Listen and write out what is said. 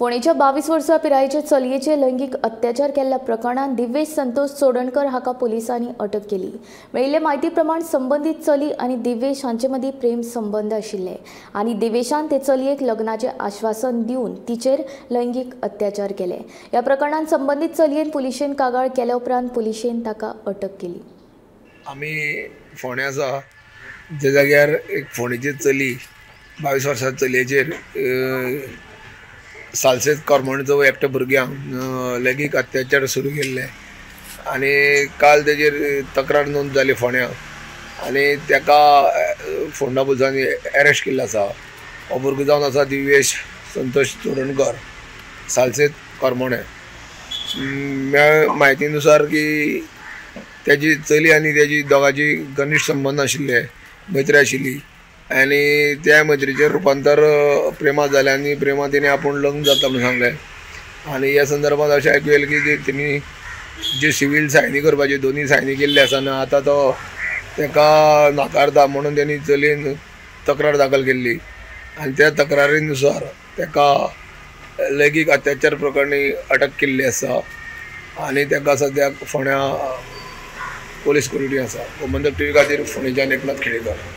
फोंडेच्या 22 वर्सां पिरायेचे चलयेचे लैंगीक अत्याचार केल्ल्या प्रकरणांत दिव्येश संतोष चोडणकर हाका पोलिसांनी अटक केली. मेळिल्ले म्हायती प्रमाण संबंदीत चली आनी दिव्येश हांचे मदीं प्रेम संबंद आशिल्ले आनी दिव्येशान ते चलयेक लग्नाचें आश्वासन दिवन तिचेर लैंगीक अत्याचार केले. ह्या प्रकरणांत संबंदीत चलयेन पुलिशेन कागाळ केल्या उपरांत पुलिशेन ताका अटक केली. आमी फोंड्या आसा ज्या जाग्यार एक फोंडेची चली 22 वर्सां चलयेचेर सालसेत करमणचो एकट्या भुरग्यांक लैंगीक अत्याचार सुरू केल्ले आनी काल तेजेर तक्रार नोंद जाली फोंड्या आनी तेका फोंडा पुलिसांनी अरेस्ट केल्लो आसा. हो भुरगो जावन आसा दिव्येश संतोष चोडणकर, सालसेत करमणे. म्हायतीनुसार की तेजी चली आनी तेजी दोगांची घनिश्ट संबंद आशिल्ले, मैत्री आशिल्ली आनी त्या मैत्रीचें रुपांतर प्रेमात जालें आनी प्रेमात तिणें आपूण लग्न जाता म्हणून सांगलें. आनी ह्या संदर्भात अशें आयकूं येयलें की तेणी जे सिवील सायनी करपाचे दोनी सायनी केल्ले आसा आनी आतां तो तेका नाकारता म्हणून तेणी चलयेन तक्रार दाखल केल्ली आनी त्या तक्रारीनुसार तेका लैंगीक अत्याचार प्रकरणी अटक केल्ली आसा आनी तेका सद्याक फोंड्या पोलीस कुरिटी आसा. गोमंतक टीव्ही खातीर फोंडेच्यान एकनाथ खेडेकर.